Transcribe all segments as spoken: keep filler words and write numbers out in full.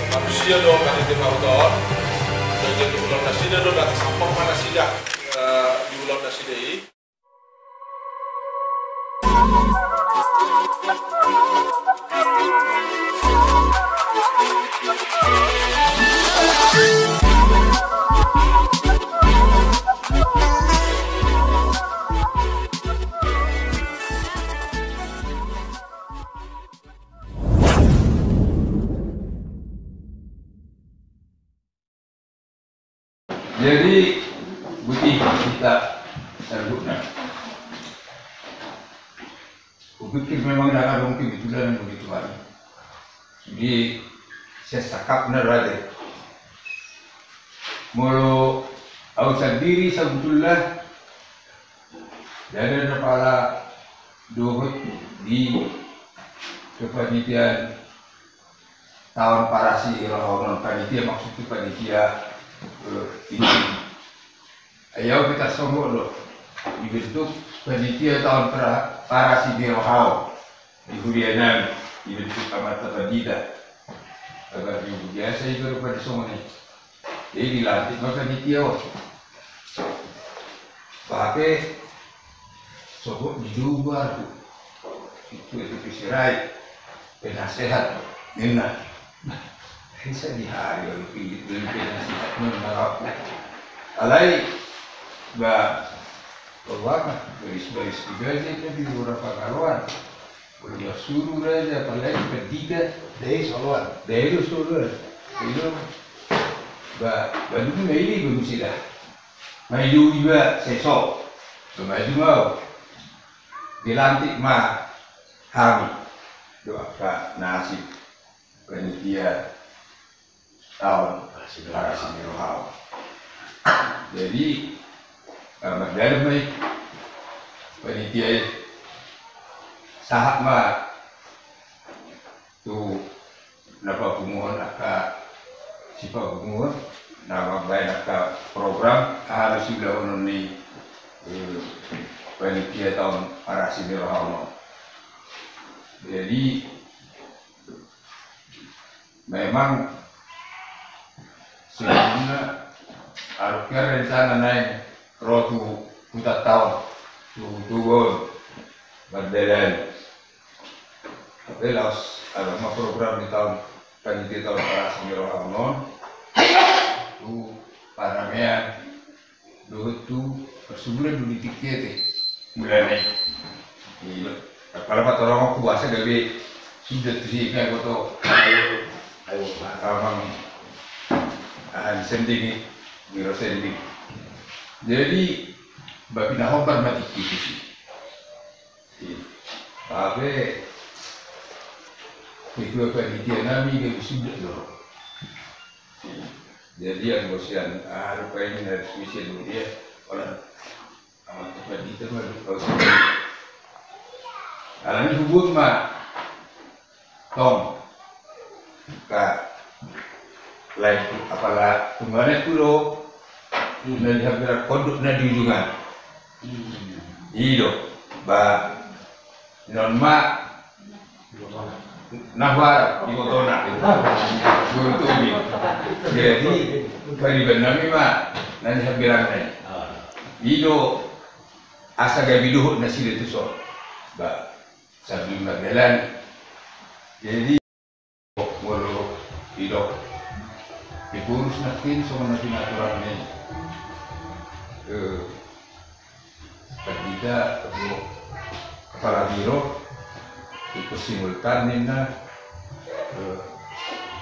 Manusia do, kan, di ulaon nasida do, dan sampok ma nasida, eh, di ulaon nasida i. Jadi, boti hita saluhutna. Hupikir memang ndang adong kebetulan yang begitu hari. Jadi, sian sangkapna do ate. Molo au sandiri sabutulna, ndada na pala dohot di kepanitiaan taon parasi ni roha on, panitia, maksudna panitia, eh, ini. Ai au pe tarsonggot do dibentuk panitia taon pra-, parasi ni roha on di huria nami, dibentuk amanta pandita. Agar di biasa i baru pada songon i. Jadi dilantik ma panitia on. Bape sogot di dua tu. Itu, itu P C Rai. Penasehat ninna. Nah, bisa di hari lalu pilih beli penasehat ninna aku. Alai ba, bahwa baris-baris tiga aja tadi beberapa kaluan. Udah suruh aja, apalagi pendidikan. Dari Soloan. Dari Soloan. Itu ba, baru mulai ini belum sih dah. Maju juga sesok. Maju mau. Dilantik ma hami. Doa ka nasib panitia taon parasi ni roha on. Jadi, eh, mardalan ma i panitia i. Sahat ma tu na papunguhon angka sipapunguhon, na mambahen angka program, aha do siulahonon ni, eh, panitia taon parasi ni roha on. Jadi, memang sebelumna adong rencana naeng ro tu hutanta on, tu Toba on, mardalan. Tapi laos adong ma program di taon, kan di taon parasi ni roha on, tu Paranamean, dohot tu parsubulan do di tingki ate. Mulana i. Iya. Apala patorang aku bahasa gabe sudah tu si, kan, boto. Ayo, ayo, amang. Ah, sending i. Miro sending. Jadi, ba pinahombar ma tingki tu si. Iya. Tapi, ketua panitia nami gabe sudah do. Jadi, anggo sian, ah, rupa i na resmi sian dia, ora. Amat pandita ma, rupa. Alani hubung ma. Tong. Ka. Lain, apala, tungganan tu do. Na di hambirang konduk na di ujungan. I do. Ba. Non ma. Na huarap, ibotona. Guru Tubi. Jadi, pariban nami ma, na di hambirang nai. I do, asa gabe dohot nasida tu son. Ba, sambil mardalan. Jadi, molo idok. Dikurus nangkin songon na pinaturan ni. Eh, Pandita, kepala biro, ingkon simultan ninna, eh,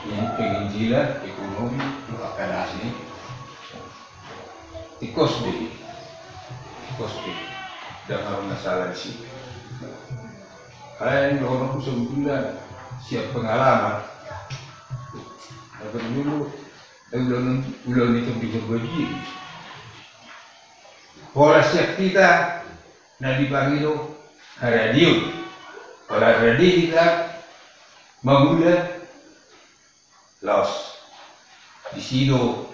in-, penginjilan, ekonomi, dohot angka na asing. Tingkos be. Tingkos be. Ndang adong na sala disi. Alai dohononku sebetulna sian pengalaman. Agar dulu, eh, ulaon, ulaon i tong di Purbadia. Pola sian hita na dipangido haradion. Pola rade hita mangula laos disi do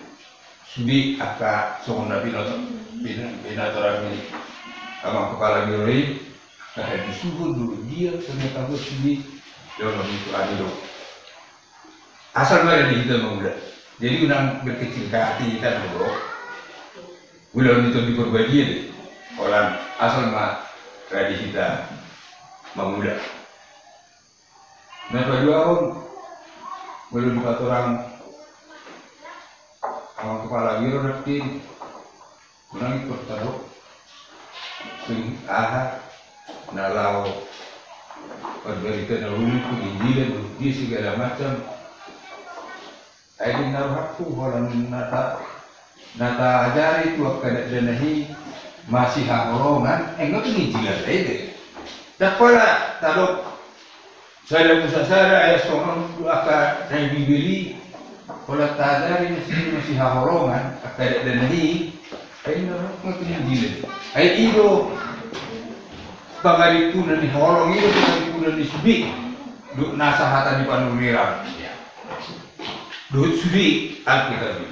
Sude angka songon na pinator, pina-, pinatorang ni amang kepala biro i, angka hasuhuton do dia pengetahuan sude dalam itu anu do. Asal ma rade hita mangula. Jadi unang berkecil hati hita na do. Ulaon ni Tondi Porbadia do. Holan asal ma rade hita mangula. Na paduahon, molo dipatorang amang kepala biro nangkin, unang ingkon tadok sing aha na laho marbarita na uli tu Injil, tu dia segala macam. Ai di na rohangku holan na ta-, na taajari tu angka dakdanak i masihaholongan, ai nga penginjilan do i. Ndang pola tadok sada busa sada ayat songon angka na di Bibel i, holan taajari masi-, masihaholongan angka dakdanak i, ai nga penginjilan. Ai i do pangarimpunan ni holong i do pangarimpunan ni sude. Dohot nasa hata ni panurirang. Dohot sude Alkitab i.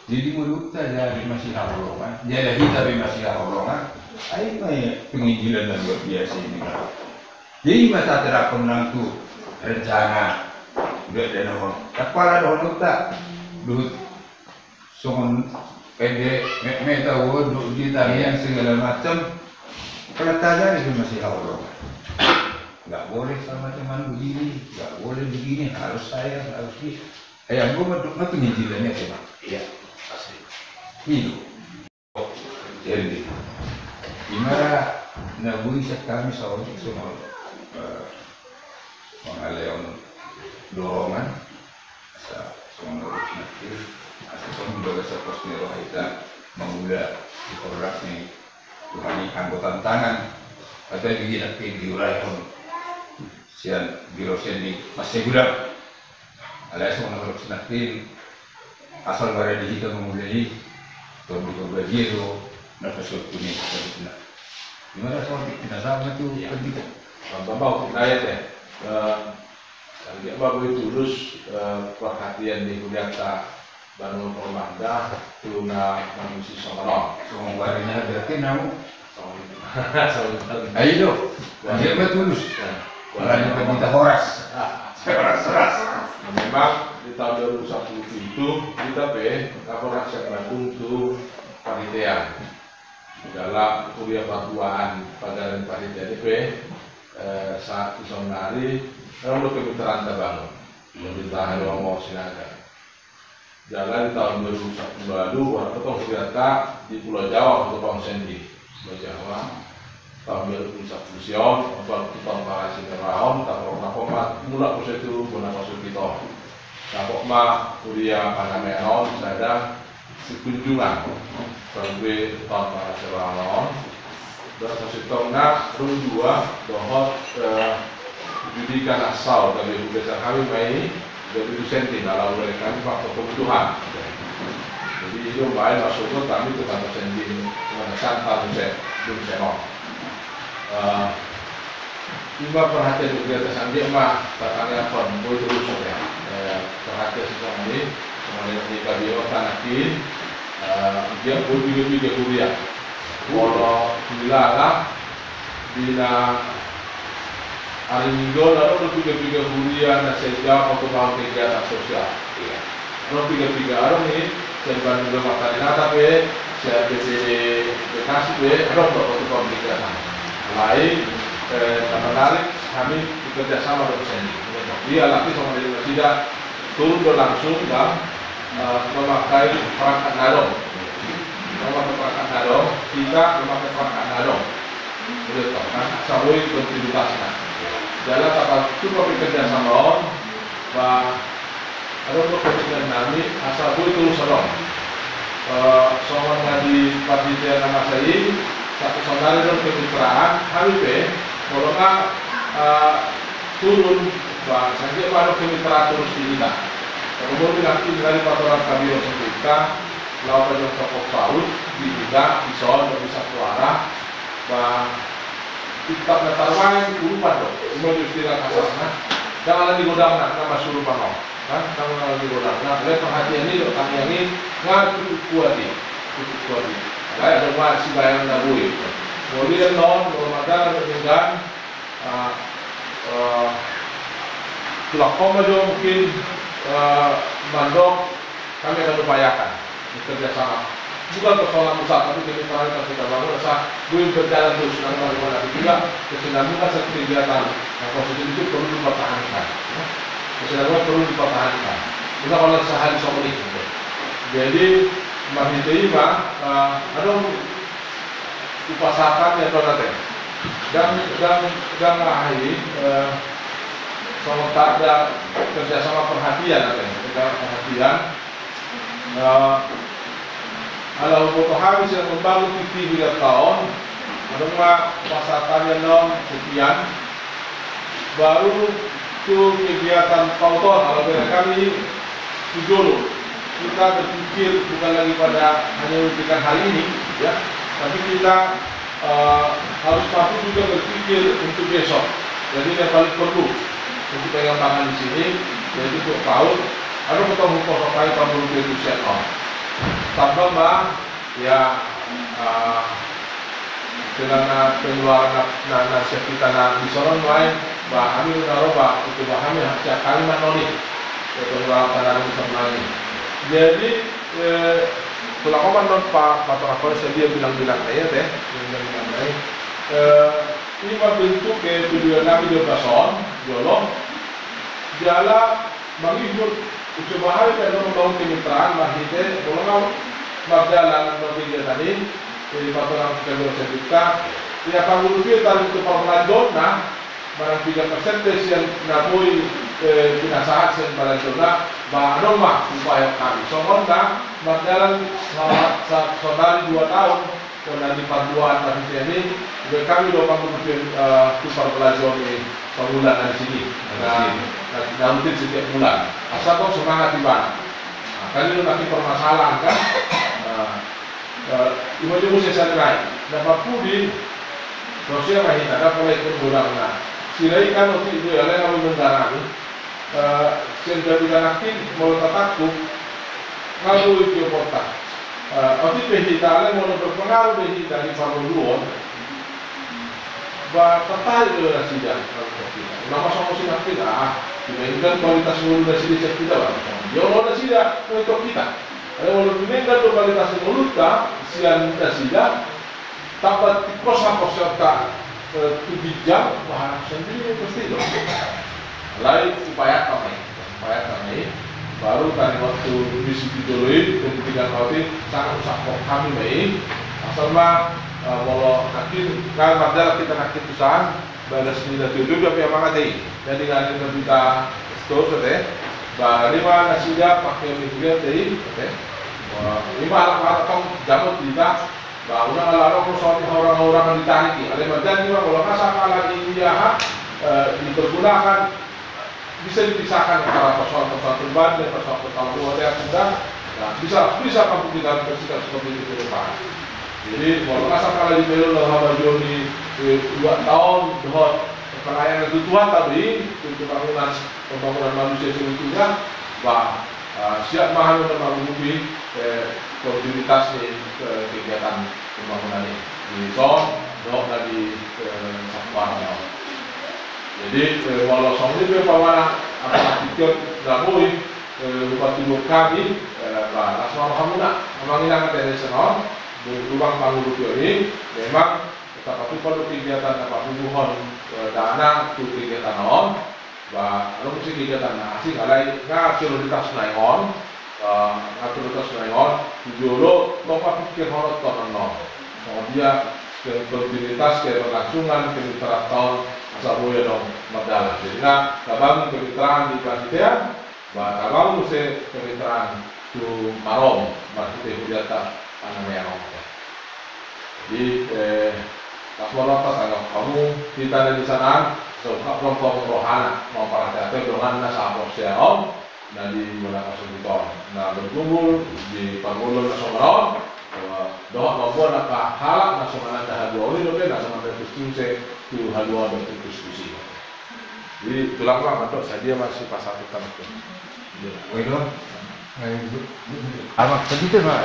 Jadi molo taajari masihaholongan, jala hita pe masihaholongan, ai ma penginjilan na luar biasa i. Jadi ma taterapkon nang tu rencana, udah ada nongon. Kepala dohononta, dohot songon ende me-, meta wo, dohot di tarian segala macam. Kalau taajari pe masihaholongan. Nggak boleh sama teman begini, nggak boleh begini, harus saya, harus dia. Ai anggo mandok ma penginjilan i, Bang. Iya, pasti. I do. Jadi, di mana na boi sian hami saotik songon, eh, mangalehon dorongan, asa songon na boi nangkin, asa songon bagas sapos ni roha hita mangula di hordas ni Tuhan i, anggo tantangan, atau di nangkin diurahon sian biro seni, mansai godang. Alai songon na torus nangkin, asal ma rade hita mangula i, Tondi Porbadia do na pasahathon i. Di mana soal bikin asal ma tu. Iya. Pendidikan. Bang, Bang, Bang, naya te. Eh, dia ma boi tulus, eh, perhatian di kuliah ta Banua Pormanda tu na mangisi songon on. Songon warina berarti namu. Songon, songon. Ayo do. Warina. Dia ma tulus. Nah, warina. Warina ma horas. Horas, horas. Nah, memang di tahun dua ribu sepuluh itu kita pe laporan siap Bandung tu panitiaan. Dalam kuliah pertuaan pelajaran panitiaan itu, eh, saat di saunari, kalau udah kemitraan ta Bangun. Pemerintah Romo Sinaga. Jala di tahun dua ribu sepuluh lalu, wala potong kegiatan di Pulau Jawa, untuk tahun sendi. Pulau Jawa. Tahun dua ribu sepuluh sion, untuk tahun para sini raon, tahun apa mat, mula proses itu, guna masuk kita. Tahun ma kuliah pandemi raon, sada sekunjungan. Sampai tahun para sini raon. Dan sasintongna dung dua dohot, eh, judika na sau, gabe hugasan hami ma i, gabe dosen di na laho dari kami faktor kebutuhan. Jadi itu baik masuk ke kami tukang dosen di mana santar dosen, dosen on. Eh, cuma perhatian kegiatan sambil mah pertanyaan pun, boy terus ya. Eh, perhatian sesuatu ini, kemudian di kabiro tanakin, eh, dia pun juga juga kuliah. Molo huilala di na ari Minggu on adong do piga-piga huria na sai jawab untuk melakukan kegiatan sosial. Iya. Adong piga-piga, adong ni sian Bandung Gama Karinata pe, sian B P D Bekasi pe, adong do untuk melakukan kegiatan. Alai, eh, na menarik kami bekerja sama dengan seni. Iya, tapi sama dengan tidak turun do langsung, Bang, eh, memakai perangkat na adong. Memakai perangkat na adong, kita memakai perangkat na adong. Udah tahu kan, asa boi kontinuitasna. Jala tapa coba bekerja sama on, ba, adong do komitmen nami, asa boi terus adong. Eh, songon na di panitia na masa i, satu saudara do kemitraan, hami pe, molo nga, eh, turun, ba, sangke ma adong kemitraan terus di hita. Kemudian nanti dari patoran kabiro sendiri, lawan pajong tokop paut, di hita, di son, di satu arah, ba, tetap na tarbaen, urupan do, semua justru kasarna, jangan lagi godang na, na masuk rumah mau. Kan, kan na di godang. Nah, alai perhatian i dohot tangiang i, nga cukup kuat i. Cukup kuat i. Alai adong ma sibaenon na boi. Molo i annon, molo mardalan dohot denggan, ah, eh, tulangkon ma jo mungkin, eh, mandok, kami akan upayakan kerjasama. Bukan persoalan besar, tapi kemitraan yang kita bangun, asa boi berjalan terus, karena bagaimana juga kesinambungan satu kegiatan yang positif itu perlu dipertahankan. Ya. Kesinambungan perlu dipertahankan. Kita kalau sehari sama ini, gitu. Jadi, marhite i ma, eh, adong upasahaton ni antong ate. Dang, dang, dang aha i, eh, songon tanda kerjasama perhatian ate. Kerjasama perhatian. Eh, ala huboto hami sian membangun T T P di taon, adong ma upasahaton ni antong sekian. Baru tu kegiatan paut on, ala bere hami tu jolo. Kita berpikir bukan lagi pada hanya memikirkan hari ini, ya, tapi kita, eh, harus mampu juga berpikir untuk besok. Jadi yang paling perlu untuk pengembangan di sini, yaitu untuk paut, adong ma antong hupasahat hami paut tu sian on. Tambah ma, ya, eh, dengan na pengeluaran na, na, na sian hita na dison on, ba hami na ro ba, itu ba hami, sian hami ma annon i. Pengeluaran na dison on i. Jadi, eh, tulangkon ma annon pa, patorang sadia bilang-bilang na i ate, bilang-bilang na i. Eh, i ma bentuk, eh, tujuan nami di ombas on, jolo. Jala mangihut, coba hami pe annon membangun kemitraan, marhite, molo nga mardalan annon kegiatan i, eh, patorang kegiatan hita, ya, pangurupion tadi tu parpangalaona, manang piga persen pe sian na boi, eh, pinasahat sian parpangalaona, ba adong ma upaya hami. Songon na mardalan sa-, sa-, saonari dua taon, songon na di parduaan na hita i, jadi hami do pangurupion, eh, tu parpangalaona i, eh, sabulan na di sini. Na, na, na rutin setiap bulan. Asa tong semangat ibana. Nah, kan i do nangkin permasalahan kan. Nah, eh, ima jo muse sari nai. Na parpudi, maksudnya ma hita, na pola ikut godang na. Sira i kan otik do i, alai nga boi menggarami. Eh, sian jam hita nangkin, molo tatangkup, nga boi tio porta. Eh, otik pe hita, alai molo berpengaruh be hita di parngoluon, ba, tertarik do nasida, kalau kita. Nama sama si nangkin, ah, dibandingkan kualitas ngolu nasida sian hita, ba, dia olo nasida, untuk kita. Alai molo dibandingkan do kualitas ngolunta sian nasida, Tamba tingkos haporseaonta, eh, tu ginjang, wah, sandiri pasti do. Alai upayaon ma i, upayaon ma i. Baru tadi waktu misi di jolo i, ketika kau ti, sangat usah kok hami ma i. Asal ma, eh, molo nangkin, kan mardalan hita nangkin tu san, bagas ni na tutu, tapi amangat i. Jadi nggak ada kita store, ate. Ba, lima nasida pakai media tadi, ate. Wah, lima alat-alat kau jamut kita, Ba, unang ala adong songon haurangan-haurangan ditarik i. Alai marjanji ma, molo nga sangkala di aha, eh, dipergunakan, bisa dipisahkan antara persoalan-persoalan pribadi dan persoalan-persoalan keluarga yang sudah, nah, bisa, bisa mampu kita bersikap seperti itu ke depan. Jadi, molo nga sangkala di melo dalam hal ni, eh, dua tahun, dohot pelayanan kebutuhan tadi, untuk pembangunan, pembangunan manusia seutuhnya, ba, eh, siap ma hami untuk menghadapi, eh, kontinuitas ni, eh, kegiatan pembangunan i. Di son, dohot na di, eh, Sapuaran on. Jadi, eh, molo songon i pe umpamana, apa, tiket na boi, eh, rupa tuduh kami, eh, ba, las ma rohamuna. Memang inang ate di son on, di ruang pangurupion i, memang tetap atupa do kegiatan na pahuhuon, eh, dana tu kegiatan on, Ba, adong muse kegiatan na asing, alai nga prioritas na i on, eh, nga prioritas na i on, tu jolo, tong ma pikirhononta annon. Songon dia, ke-, kontinuitas, keberlangsungan, kemitraan on, asa boi adong mardalan. Jadi nga, tabangun kemitraan di panitiaan, ba, tabangun muse kemitraan tu marom, marhite hujata, ana meang on. Jadi, eh, las ma rohanta tanggap hamu, hita na di son an, so, ka-, rohanta rohana, mamparhatian dongan na sahaporseaon, na di bona kasungkuton, na bergumul, di pargumulan na songon on, eh, dohot mamboan angka halak na songon na haduaon i dope, na songon na Kristus i, tu haduaon dohot tu Kristus i. Jadi tulang ma, mandok sadia ma sipasahat tu tanah tu.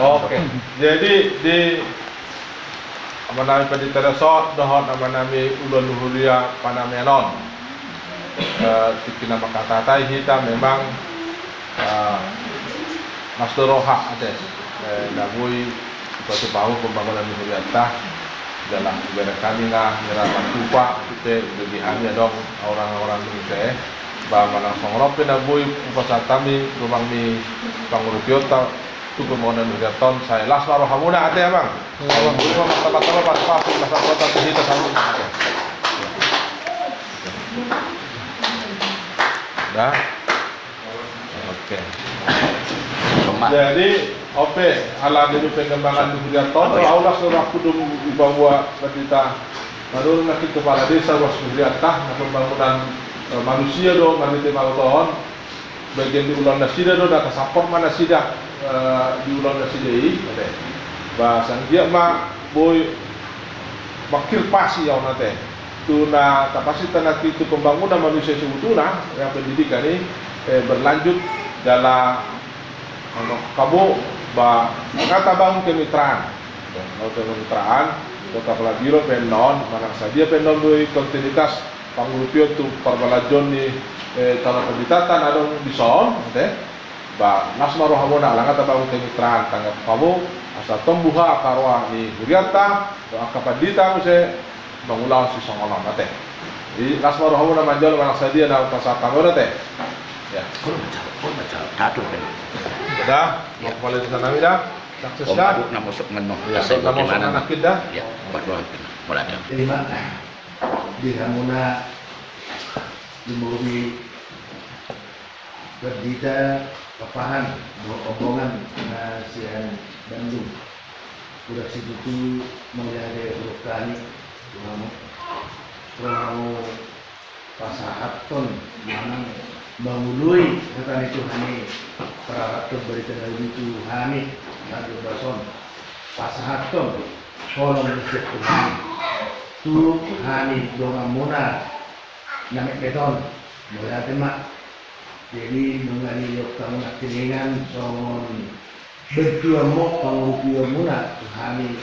Oke, jadi di amanami pandita dison dohot amanami ulaon ni huria panamian on, eh, tingki na mangkatai hita memang, eh, las do roha ate, eh, na boi dipatupa hamu pembangunan ni hurianta. Jala ibereng hami nga hira martupa, ate, bagi hami adong orang-orang ni use, eh, ba manang songon on pe na boi hupasahat hami rumang ni pangurupion ta tu pembangunan ni hurianta on, sai las ma rohamuna ate, amang. Iya, Bang. Boi ma mantap-mantap, pas-pas, pas-pas, pas-pas, hita saluhutna ate. Dah. Oke. Jadi, oke, ala demi pengembangan di hurianta on, ahu las do rohangku dung dipaboa pandita Manurung nangkin kepala desa, ruas ni hurianta, na pembangunan, eh, manusia do marhite mauta on, bagian di ulaon nasida do, na tasampor ma nasida, eh, di ulaon nasida i, ate. Ba sanggiat ma boi mangkirpasi ahu ate. Tu na tapasinta nangkin tu pembangunan manusia sebetulna, yang pendidikan i, eh, berlanjut jala, anu, hamu ba nga tabangun kemitraan. Nga tabangun kemitraan, kota Palabiro pe annon, manang sadia pe annon do i kontinuitas pangurupion tu parbalanjoon ni, eh, tano panditanta na adong dison, ate. Ba las ma rohamuna ala nga tabangun kemitraan, tanggap hamu, asa tong buha angka roha ni hurianta, dohot angka pandita muse, mangulahon sisongon on ate. Jadi las ma rohamuna manjalo manang sadia na pasahat hamu ate. Ya. Kol macam, kol macam, tatu kan. Dah, ya. Mau kembali di sana dah. Sukses dah. Om, na mosok mano. Ya, asa na mosok gimana? Anak kita. Ya, buat doang. Mulai dah. Terima di hamuna di Murni. Pandita Papahan dohot ombongan na sian Bandung. Hurang situtu mauliate hudok hami tu hamu. Ro hamu pasahathon manang mangoloi hata ni Tuhan i, pararathon barita na uli tu hami, na dohot on pasahathon holong ni sian Tuhan i tu hami donganmuna na metmet on. Mauliate ma. Jadi nunga nidok hamu nangkiningan songon bantuanmu, pangurupionmuna tu hami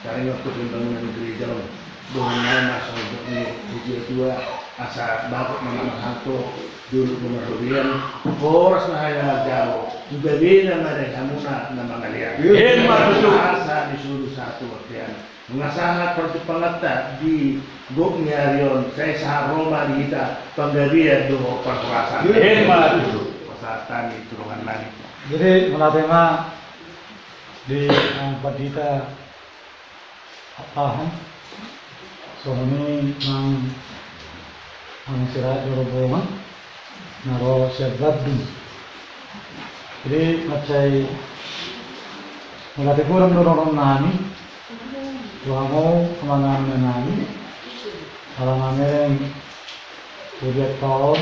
taringot tu pembangunan gereja on. Dohonon ma songon dok ni situatua, asa bagot ma manang hangko, dolok ma marrobean, horas ma hami mangarjalo, tu gabena ma di hamuna na mangalean. Emma tutu. Asa di solu sahat tu bontean. Nunga sahat parjumpanganta di gok ni ari on, sai sahat ro ma di hita panggabean dohot parhorasan. Emma tutu. Pasahat hami tu dongan nami. Jadi mauliate ma di, eh, pandita Papahan, songon i nang, nang sira di rombongan na ro sian Bandung. Jadi mansai mauliate godang do dohonon nami tu hamu amang nami, inang nami, ala na mereng hurianta on,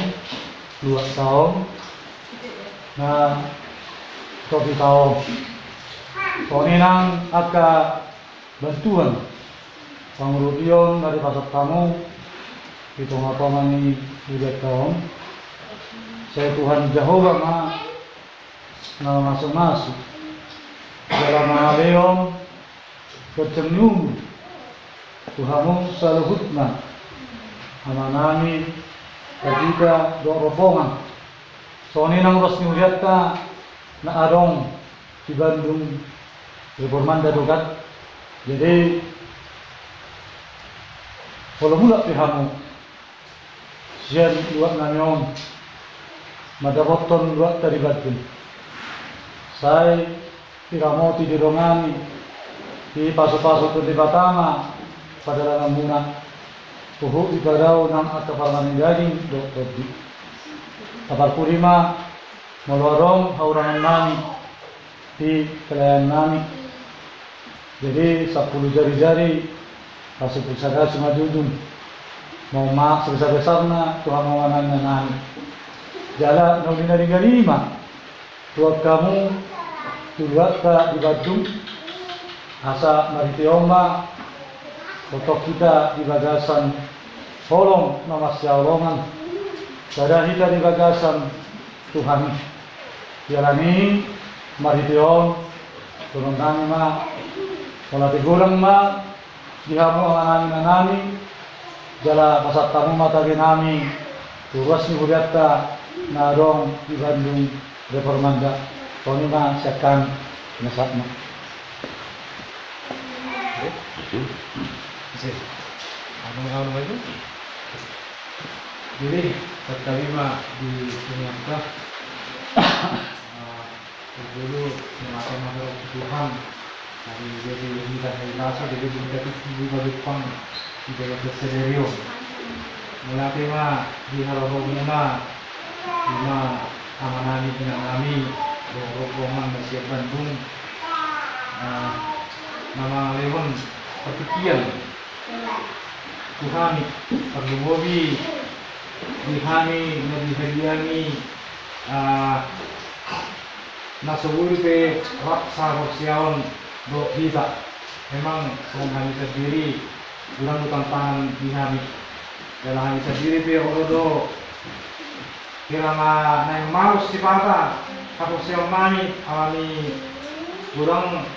luatta on, na topita on. Songon i nang angka bantuan pangurupion na dipasahat hamu di tongatonga ni hurianta on. Sai Tuhan Jahowa ma na mamasumasu jala mangalehon ganjang ni umur tu hamu saluhutna, amang nami, pandita dohot rombongan. Songon i nang ruas ni hurianta na adong di Bandung, Reformanda do kan. Jadi olo mulak pe hamu sian luat nami on mandapothon luatta di Bandung. Sai diramoti, didongani, dipasupasu Tuhan Debata ma pardalanan muna, huhut dipadao nang angka parmahan ni daging dohot tondi. Taparpudi ma molo adong hahurangan nami di pelayanan nami. Jadi sampulu jarijari, sampulu sada simanjujung. Mohon maaf sebesar-besarna tu hamu amang nami, inang nami. Jala na uli na denggan i ma tu hamu tu luatta di Bandung, asa marhite on ma tongtong hita di bagasan holong na marsihaholongan, Sada hita di bagasan Tuhan i. Jala ni marhite on, dohonon nami ma, mauliate godang ma di hamu amanami, inanami, jala pasahat hamu ma tabe nami tu ruas ni hurianta na adong di Bandung Reformanda. Songon i ma sian hami, pinasahat ma. Jadi, sahat ma di hurianta. Ah, dulu mengapa masalah Tuhan dari jadi kita dari rasa jadi kita itu juga Jepang di dalam kesadario. Mauliate ma di haroromuna, ima amanami, inanami, rombongan na sian Bandung, ah, na mangalehon partingkian tu hami, tarlumobi di hami na dihadiangi, ah, na so boi pe rap sahaporseaon dohot hita. Memang songon hami sandiri, godang do tantangan di hami. Jala hami sandiri pe olo do, hira na naeng malus sipata haporseaonnami, alani godang,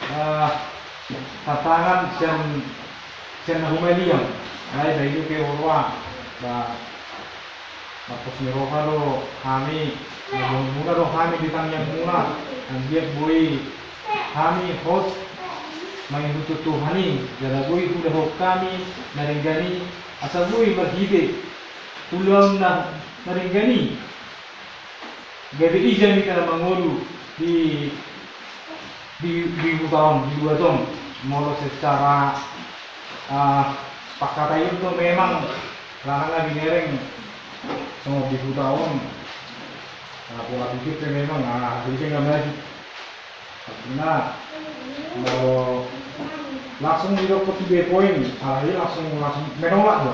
eh, tantangan sian, sian na humaliang. Alai bahen do pe olo, ba, marpos ni roha do hami, mardomu do hami di tangiangmuna, anggiat boi hami hot mangihuthon Tuhan i, jala boi huulahon hami na denggan i, asa boi marhite ulaon na, na denggan i, gabe i jamita na mangolu di, di, di huta on, di luat on. Molo secara, ah, pangkataion do memang, alana na binereng songon di huta on, ah, pola pikir pe memang, ah, jadi pe nggak maju. Artina, molo langsung didok tu the point, alai langsung, langsung menolak do.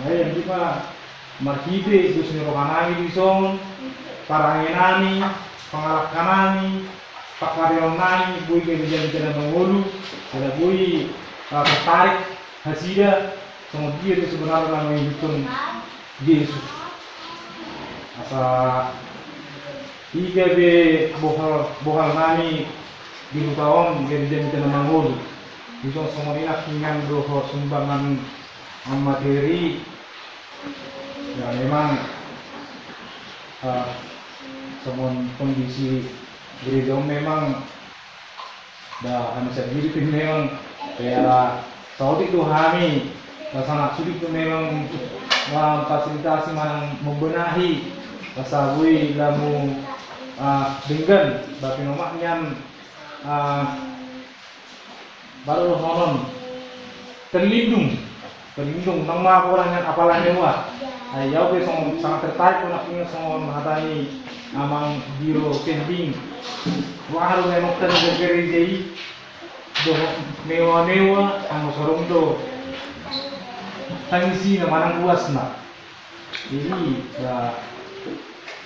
Alai yang kita marhite dos ni rohanami dison, parangenami, pangalangkanami, pangkataionnami, boi gabe jamita na mangolu, jala boi, eh, tertarik hasida, songon dia do sebenarna na mangihuthon Jesus. Asa i gabe bohal, bohalnami di huta on, gabe jamita na mangolu. Dison songon i nangkiningan dohot sumbangan materi, ya memang, eh, songon kondisi gereja on memang, ba, hami sandiri pe memang, ya, saotik do hami, ba, sangat sulit do memang untuk memfasilitasi manang membenahi, ba, asa boi lamu, ah, denggan, ba, pinomak nian, ah, baru dohonon terlindung. Terlindung, nang ma pola nian apala mewah. Ai au pe songon sangat tertarik do nangkiningan songon hata ni amang biro sending. Wah, haru memang tadi gereja i dohot mewah-mewah, anggo so adong do tangisina manang ruasna. Jadi, ba,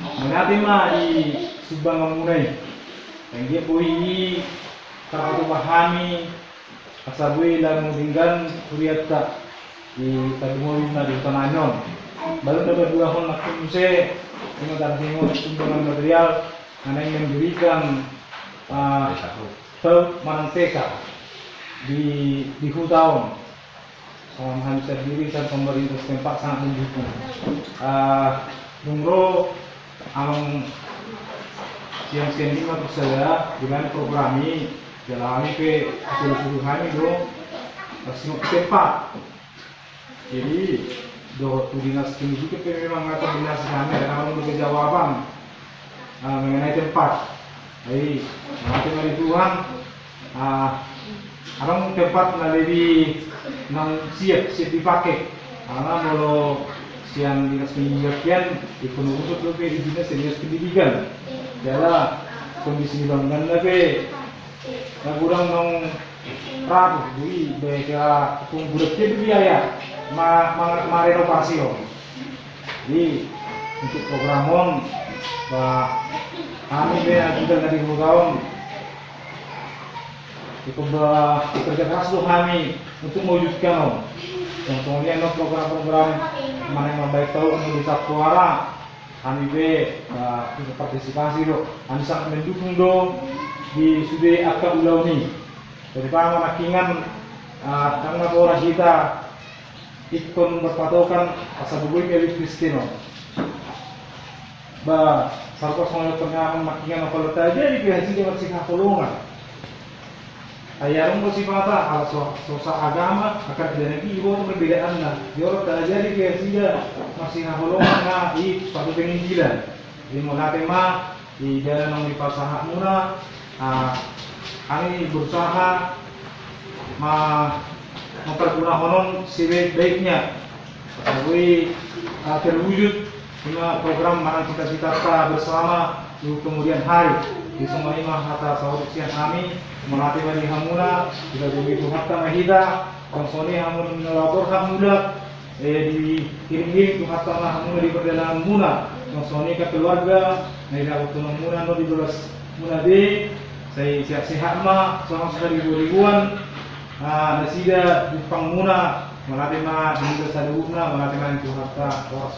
mauliate ma di sumbanganmuna i. Anggiat boi i tarpatupa hami, asa boi lamu denggan hurianta di tarlumobi na di huta nami on. Baru na paduahon nangkin muse, ima tarhingot sumbangan material, na naeng memberikan, ah, paut manang T K di, di huta on. Songon hami sandiri, songon pemerintah setempat sangat mendukung. Ah, dung ro amang sian sending ma tu sada, di mana program i, jala hami pe, suruh-suruh hami do, pas singot tempat. Jadi, dohot tu dinas pendidikan pe memang ada koordinasi hami, ada kawan berjawaban, ah, mengenai tempat. Jadi, mauliate ma di Tuhan, ah, adong tempat na lebih nang siap, siap dipakai. Karena molo sian dinas pendidikan, ingkon urusot dope izinna sian dinas pendidikan. Jala kondisi ni bangunanna pe na godang naung rapuh, jadi baik ya, tung godang pe biaya ma, ma, marenovasi on. Jadi, untuk program on, ba, hami pe na tinggal dari program on, cukup ba, bekerja keras do hami untuk mewujudkan on. Songon i ma program-program manang mambahen tau di Tappuara, hami pe, eh, ikut partisipasi do. Hami sangat mendukung do di sude angka ulaon i. Terutama nangkiningan, eh, ndang na pola hita ingkon berpatokan asa boi pe Kristen on. Ba, sarupa songon i pernah nangkiningan, olo taajari pe nasida marsihaholongan. Ai adong do sipata, ala so, so saagama, angka na diboto perbedaanna. Olo taajari pe nasida marsihaholongan, na i sipata penginjilan. Jadi mauliate ma di dana naung dipasahatmuna, ah, hami berusaha ma-, mempergunakan on sebaik-baiknya. Asa boi, ah, terwujud ima program manang cita-citanta bersama di kemudian hari. Jadi songon i ma hata sahat sian hami, mauliate ma di hamuna, dijaga Tuhanta ma hita, songon i hamu na laho borhat mulak, eh, diiring-iring Tuhanta ma hamuna di perdalananmuna, songon i angka keluarga na didapothonmuna on di bagasmuna be, sai sehat-sehat ma, songon sahali ribu-ribuan, ah, nasida jumpangmuna, mauliate ma di hita saluhutna, mauliate ma di Tuhanta, horas.